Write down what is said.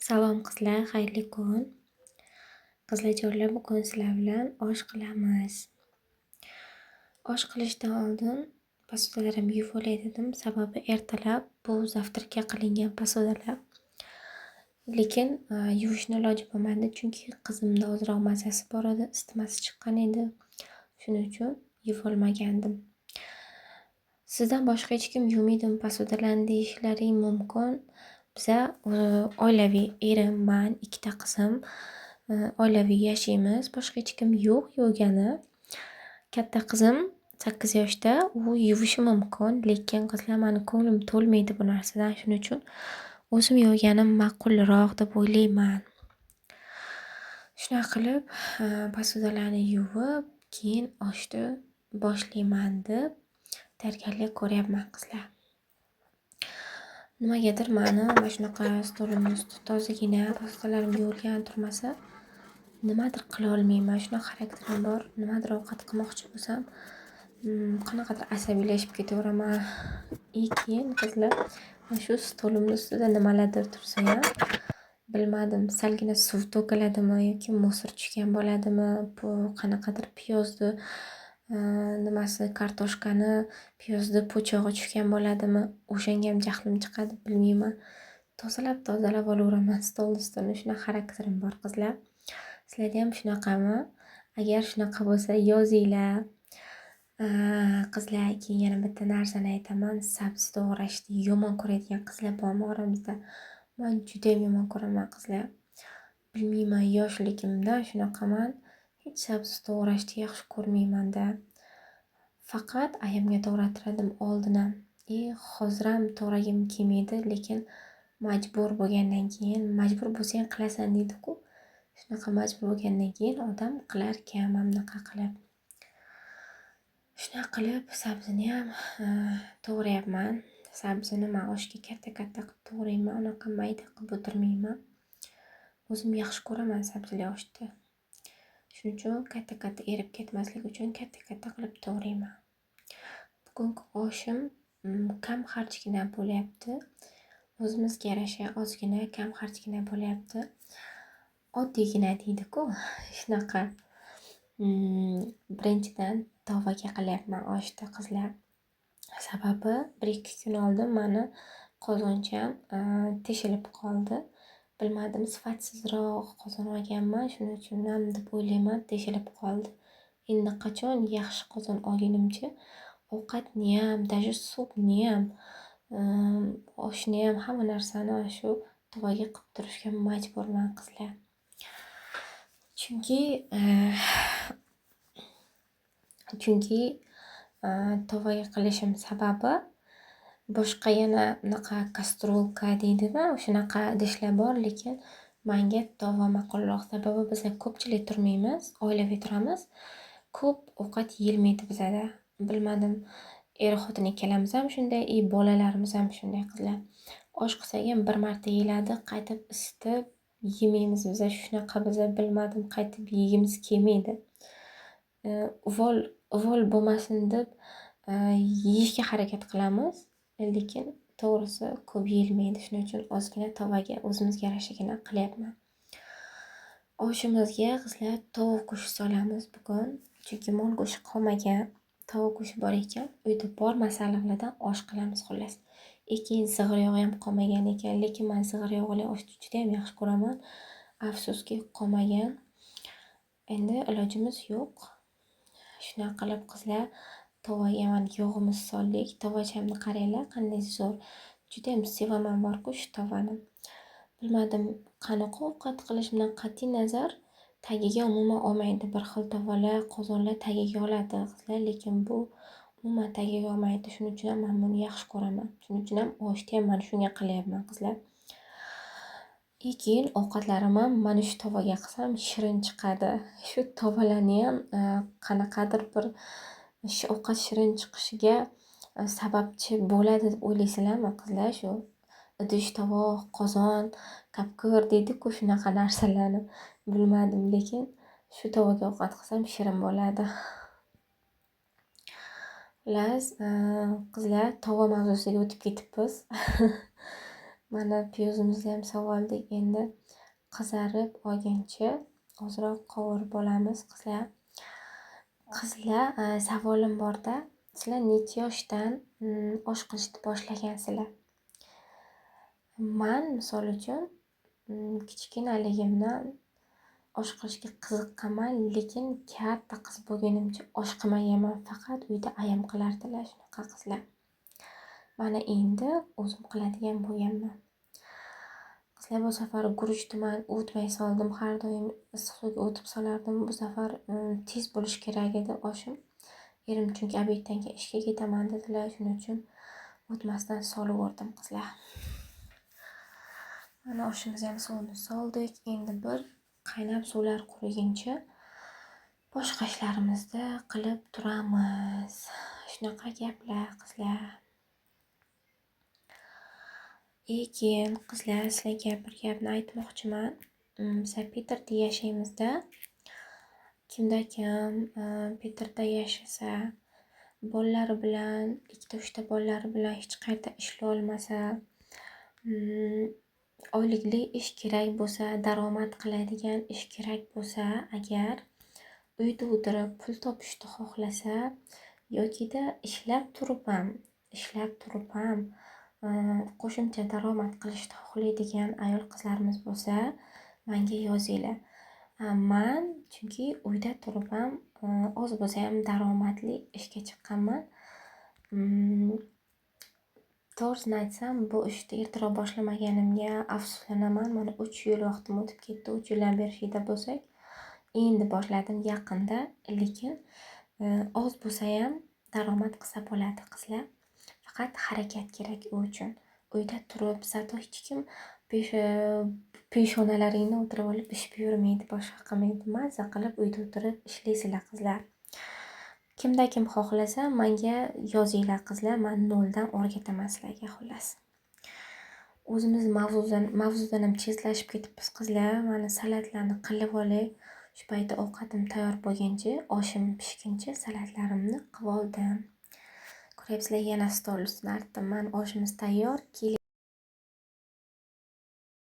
Salom qizlar, xayrli kun. Qizlarjonlar, bugun sizlar bilan osh qilamiz. Osh qilishdan oldin посуда larimni yuvib olay dedim. Sababi ertalab bu завтрак ka qilingan посуда lar. Lekin yuvishni iloji bo'lmadi, chunki qizimda ozroq mazasi bor edi, isitmasi chiqqan edi. Shuning uchun yuvolmagandim. Sizdan boshqa hech kim yuvmaydimi посуда larni deyishlaring mumkin. Biza oilaviy erim, man, ikkita qizim oilaviy yashaymiz. Boshqa hech kim yo'q yuvgani. Katta qizim 8 yoshda, u yuvishi mumkin, lekin qizlar mani ko'nglim to'lmaydi bu narsadan. Shuning uchun o'zim yuvganim ma'qulroq deb o'ylayman. Shunaqa qilib посуда larni yuvib, keyin oshni boshlayman deb tayyorgarlik ko'ryapman qizlar. Nimagadir mani mana shunaqa stolimni usti tozagina, посуда larim yuvilgan turmasa, nimadir qilolmayman. Shunaqa xarakterim bor. Nimadir ovqat qilmoqchi bo'lsam, qanaqadir asabiylashib ketaveraman. И keyin qizlar, mana shu stolimni ustida nimalardir tursayam, bilmadim, salgina suv to'kiladimi yoki мусор tushgan bo'ladimi, bu qanaqadir piyozni nimasi, kartoshkani, piyozni po'chog'i tushgan bo'ladimi, o'shangayam jahlim chiqadi, bilmayman. Tozalab tozalab olaveraman stolni ustini. Shunaqa xarakterim bor qizlar. Sizlardayam shunaqami? Agar shunaqa bo'lsa, yozinglar. Qizlar, keyin yana bitta narsani aytaman. Sabzi to'g'rashni yomon ko'radigan qizlar bormi oramizda? Man judayam yomon ko'raman qizlar. Bilmayman, yoshligimdan shunaqaman. Hech sabzi to'g'rashni yaxshi ko'rmaymanda. Faqat ayamga to'g'ratirdim oldin ham. И hoziram to'g'ragim kelmaydi, lekin majbur bo'lgandan keyin, majbur bo'lsang qilasan deydi-ku. Shunaqa majbur bo'lgandan keyin odam qilarkan mana bunaqa qilib. Shunaqa qilib sabziniyam to'g'rayapman. Sabzini man oshga katta-katta qilib to'g'rayman, unaqa mayda qilib o'tirmayman. O'zim yaxshi ko'raman sabzili oshni. Shuning uchun katta-katta erib ketmasligi uchun katta-katta qilib to'g'rayman. Bugungi oshim kam xarjgina bo'lyapti. O'zimizga yarasha ozgina kam xarjgina bo'lyapti. Oddiygina deydi-ku, shunaqa. Birinchidan tovaga qilyapman oshni qizlar. Sababi 1-2 kun oldin mani qozoncham teshilib qoldi. Bilmadim, sifatsizroq qozon olganman, shuning uchunam deb o'ylayman, teshilib qoldi. Endi qachon yaxshi qozon olgunimcha ovqatniyam, даже supniyam, oshniyam, hamma narsani mana shu tovaga qilib turishga majburman qizlar. Chunki tovaga qilishim sababi boshqa yana unaqa кастрюлька deydimi, shunaqa idishlar bor, lekin manga tova ma'qulroq. Sababi biza ko'pchilik turmaymiz, oilaviy turamiz. Ko'p ovqat yeyilmaydi bizada. Bilmadim, er-xotin ikkalamiz ham shunday и bolalarimiz ham shunday qizlar. Osh qilsak ham bir marta yeyiladi, qaytib isitib yemaymiz biza. Shunaqa biza, bilmadim, qaytib yegimiz kelmaydi. Uvol uvol bo'lmasin deb yeyishga harakat qilamiz, lekin to'g'risi ko'p yeyilmaydi. Shuning uchun ozgina tovaga o'zimizga yarashagina qilyapman. Oshimizga qizlar tovuq go'shti solamiz bugun. Chunki mol go'shti qolmagan, tovuq go'shti bor ekan. Uyda bor masalliqlardan osh qilamiz xullas. И keyin zig'ir yog'i ham qolmagan ekan, lekin man zig'ir yog'li oshni judayam yaxshi ko'raman. Afsuski, qolmagan. Endi ilojimiz yo'q. Shunaqa qilib qizlar, tovaga mana yog'imizni soldik. Tovachamni qaranglar, qanday zo'r. Judayam sevaman borku shu tovani. Bilmadim, qanaqa ovqat qilishimdan qat'iy nazar tagiga umuman olmaydi. Bir xil tovalar, qozonlar tagiga oladi qizlar, lekin bu umuman tagiga olmaydi. Shuning uchun ham man buni yaxshi ko'raman. Shuning uchun ham oshni ham mana shunga qilyapman qizlar. И keyin ovqatlarim ham mana shu tovaga qilsam shirin chiqadi. Shu tovalarniyam qanaqadir bir ovqat shirin chiqishiga sababchi bo'ladi deb o'ylaysizlarmi qizlar shu? Idish, tovoq, qozon, kapkir deydi-ku shunaqa narsalarni. Bilmadim, lekin shu tovaga ovqat qilsam shirin bo'ladi. Xullas, qizlar, tova mavzusiga o'tib ketibmiz. Mana piyozimizni ham solvoldik. Endi qizarib olguncha ozroq qovurib olamiz, qizlar. Qizlar, savolim borda, sizlar necha yoshdan osh qilishni boshlagansizlar? Man misol uchun kichkinaligimdan osh qilishga qiziqqanman, lekin katta qiz bo'lgunimcha osh qilmaganman. Faqat uyda ayam qilardilar, shunaqa, qizlar. Mana endi o'zim qiladigan bo'lganman. Qizlar, bu safar guruchni man ovutmay soldim. Har doim issiq suvga ovutib solardim. Bu safar tez bo'lishi kerak edi oshim. Erim chunki обед dan keyin ishga ketaman dedilar. Shuning uchun ovutmasdan solvordim, qizlar. Mana oshimizni ham suvini soldik. Endi bir qaynab suvlar quriguncha boshqa ishlarimizni qilib turamiz. Shunaqa gaplar, qizlar. Keyin, qizlar, sizlarga bir gapni aytmoqchiman. Biz Piterda yashaymizda. Kimda kim Piterda yashasa, bolalari bilan, ikkita uchta bolalari bilan hech qayerda ishlolmasa, oylikli ish kerak bo'lsa, daromad qiladigan ish kerak bo'lsa, agar uyda o'tirib pul topishni xohlasa yokida ishlab turib ham qo'shimcha daromad qilishni xohlaydigan ayol qizlarimiz bo'lsa, manga yozinglar. Man chunki uyda turib ham oz bo'lsayam daromadli ishga chiqqanman. To'g'risini aytsam, bu ishni ertaroq boshlamaganimga afsuslanaman. Mana 3 yil vaqtim o'tib ketdi. 3 yildan beri ishda bo'lsak, endi boshladim yaqinda, lekin oz bo'lsayam daromad qilsa bo'ladi, qizlar. Faqat harakat kerak u uchun. Uyda turib, зато hech kim peshonalaringni o'tirib olib ish buyurmaydi, boshqa qilmaydi. Mazza qilib uyda o'tirib ishlaysizlar, qizlar. Kimda kim xohlasa, manga yozinglar, qizlar. Man noldan o'rgataman sizlarga, xullas. O'zimiz mavzudan ham chetlashib ketibmiz, qizlar. Mana salatlarni qilib olay. Shu payti ovqatim tayyor bo'lguncha, oshim pishguncha salatlarimni qilvoldim. Ko'ryapsizlar, yana stol ustini artdim. Mana oshimiz tayyor. Keling.